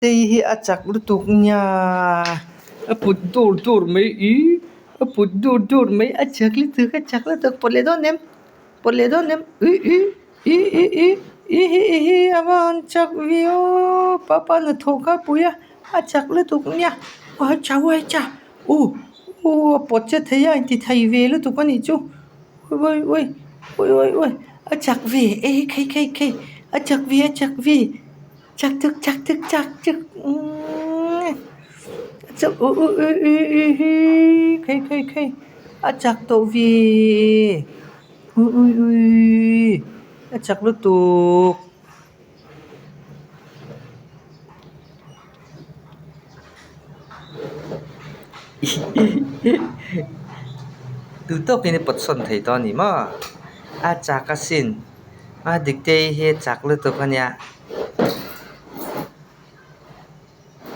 ເຕເຮ ອາຈັກລຸຕຸກຍາ ອະປຸດດູດູເມອີ ອະປຸດດູດູເມ ອາຈັກລຸຕຸກ ອາຈັກລຸຕຸກ ປອດເລດອນເນມ ປອດເລດອນເນມ ອີ ອີ ອີ ອີ ອີ ອີ ອີ ອີ ອາວານຈັກວິໂອ ປາປານະໂທກາປຸຍາ ອາຈັກລຸຕຸກຍາ ວາຈາ ວາຈາ ໂອ ໂອ ປອດເຈັດທະຍານຕິໄທເວລຸຕຸກອານິຈຸ ໂອຍ ໂອຍ ອາຈັກເວ ເອ ເຄ ເຄ ເຄ ອາຈັກເວ ອາຈັກເວ ຈັກຕຶກ ຈັກຕຶກ ຈັກຕຶກ ອື ຈັກ ໂອ ໂອ ເອ ເອ ເອ ເຮ ເຄ ເຄ ເຄ ອາຈັກໂຕເວ ອຸຍ ອຸຍ ອຸຍ ອາຈັກລຸຕຸກ ລຸຕຸກ ນີ້ປອດສົນໄທຕອນນີ້ມາ ອາຈັກກະສິນ ມາດິກເຕເຮ ຈັກລຸຕຸກກະຍາ